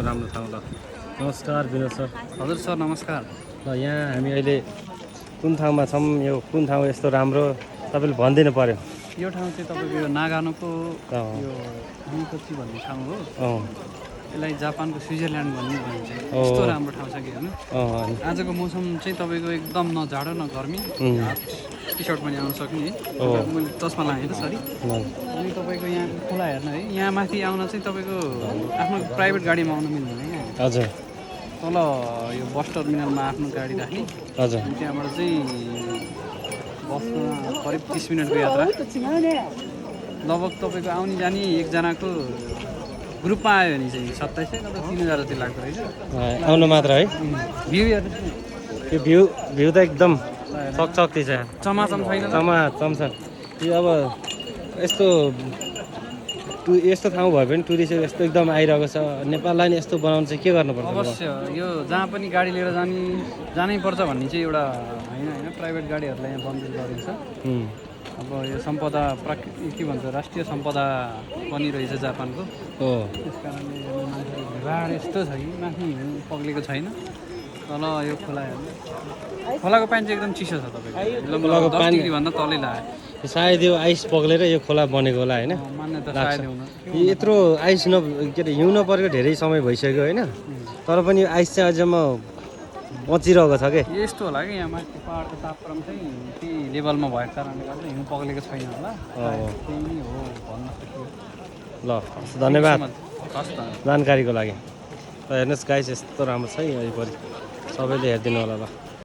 राम्रो ठाउँ ल। नमस्कार विनोद सर। हजुर सर नमस्कार। ल यहाँ हामी अहिले कुन ठाउँमा छौँ, यो कुन ठाउँ यस्तो राम्रो तपाईँले भनिदिनु पर्यो। यो ठाउँ चाहिँ तपाईँको यो नागानोको अँ। यो मिकोची भन्ने ठाउँ हो। अँ यसलाई जापानको स्विजरल्यान्ड भन्ने भनिन्छ। ओ। यस्तो राम्रो ठाउँ छ कि हेर्नु। अँ आजको मौसम चाहिँ तपाईँको एकदम न जाडो न गर्मी, हाफ टी सर्ट पनि आउन सक्ने। ओ। मैले चस्मा लगाएँ त सरी। अनि तपाईँको यहाँ खोला हेर्नु है, यहाँ माथि आउन चाहिँ तपाईँको आफ्नो प्राइभेट गाडीमा आउनु मिल्दैन क्या। हजुर तल यो बस टर्मिनलमा आफ्नो गाडी राख्ने, हजुर। अनि त्यहाँबाट चाहिँ बसमा करिब 30 मिनटको यात्रा। लगभग तपाईँको आउने जाने एकजनाको ग्रुपमा आयो भने चाहिँ 2700 नत्र 3000 जति लाग्दो रहेछ। आउनु मात्र है। भ्यू हेर्नुहोस् न, त्यो भ्यू त एकदम चकचक्ती छ। चमाचम छैन त? चम छ। यो अब यस्तो यस्तो ठाउँ भयो भने टुरिस्टहरू यस्तो एकदम आइरहेको छ। नेपाललाई नि यस्तो बनाउनु चाहिँ के गर्नुपर्छ? अवश्य यो जहाँ पनि गाडी लिएर जानै पर्छ भन्ने चाहिँ एउटा होइन प्राइभेट गाडीहरूलाई यहाँ बन्द गरिन्छ। अब यो सम्पदा के भन्छ राष्ट्रिय सम्पदा पनि रहेछ जापानको। हो त्यस कारणले मान्छेको भिड यस्तो छ कि माथि हिँड्नु पग्लेको छैन। तल यो खोला हेर्नु, खोलाको पानी चाहिँ एकदम चिसो छ तपाईँको। खोलाको 10 पानी डिग्रीभन्दा तलै लाग्यो। सायद यो आइस पग्लेर यो खोला बनेको होला होइन। मान्यता सायद हुन। यत्रो आइस के अरे हिउँ नपरेको धेरै समय भइसक्यो होइन, तर पनि यो आइस चाहिँ अझ बचिरहेको छ कि। यस्तो होला कि यहाँ माथि पाहाडको तापक्रम चाहिँ त्यही लेभलमा भएको कारणले गर्दा हिउँ पग्लेको छैन होला। त्यही नै हो भन्न सकियो। ल धन्यवाद हस् त। जानकारीको लागि। हेर्नुहोस् गाइस यस्तो राम्रो छ है वरिपरि, सबैले हेरिदिनु होला ल।